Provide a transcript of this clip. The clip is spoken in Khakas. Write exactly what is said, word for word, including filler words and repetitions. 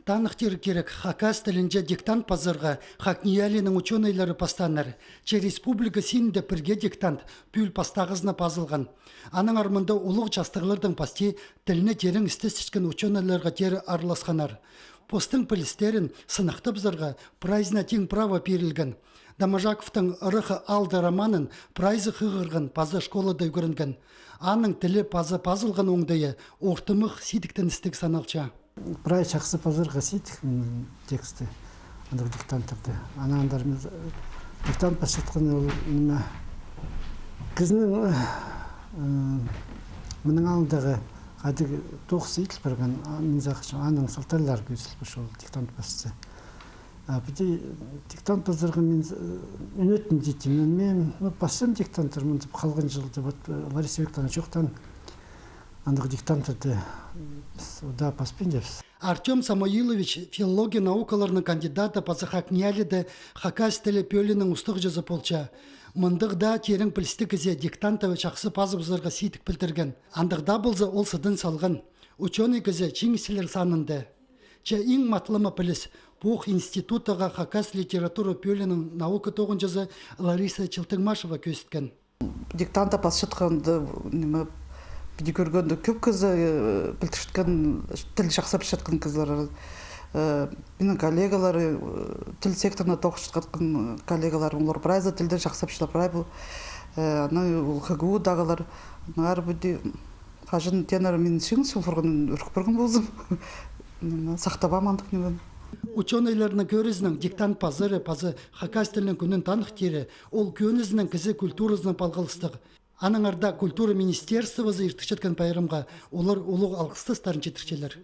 Таныхтирға кирек, хакас тілінҷе диктант пазарға ХакНИИЯЛИ-ның учёныйлары пастааннар. Че республика синінде пірге диктант пӱӱл пастағызына пазылған. Аннаңар мында улуғ частығлардаң пасти тілні терең істестірчеткен учёныйларға теере араласханнар. Постың пілістерін сынахтабызарға прайзына тиң право пирілген. Доможаковтың ырахы «Алды» романын прайзы хығырған паза школада ӱгренген. Аның тілі паза пазылған оңдайы ортымах сидіктеністіг саналча. Прай чахсы пазарға сидік, м, тексті, андағ диктанттарны. Анаң андар мин, э, диктант пасчатхан ол, ниме, кізінің, э, мының алнындағы хайдағ тоғыс иділ парған, а, мин сағынчам, аның сылталары кӧзіділ парча ол диктант пасча. А піди диктант пазарға мин, э, ӱнетін титтім. Мин, ну, пасчам диктанттар, мин тіп, халған чылда, вот, э, Лариса Викторовна чоохтаан, андағ диктанттарны, э, піс, да, паспинчабыс. Артём Самоилович филология наукаларының кандидаты паза ХакНИИЯЛИ-да хакас тілі пӧлиинің устағҷызы полча. Мындағ даа терең пілістіг кізі диктантты чахсы пазыбызарға сидік пілдірген. Андағ даа полза, ол сыдын салған. Учёный кізі чиңісчілер санында. Че иң матлама піліс, пу институттағы хакас литература пӧлиинің наука тоғынҷызы Лариса Челтыгмашева кӧзіткен. Диктантты пасчатханда, ниме, піди кӧргенде, кӧп кізі, э, пілдірчеткен, тіл чахсы пілчеткен кізілер. Э, минің коллегалар, э, тіл секторына тоғынчатхан коллегалар, олар прайзы тілді чахсы пілчелер, прай пу, э, аны ол ХГУ-дағылар, аннаңар піди Хаҷан тееннер мин чиңіс чол парғанын ӱрік парған ползам. Ниме, сахтабаам андағ нимені. Учёныйларның кӧрізінең, диктант пазары паза хакас тілінің кӱнін таныхтиры, ол кӧнізінең кізі культуразынаң палғалыстығ. Аннаңар даа культура министерствозы иртірчеткен пайрамға олар улуғ алғыстастарын читірчелер.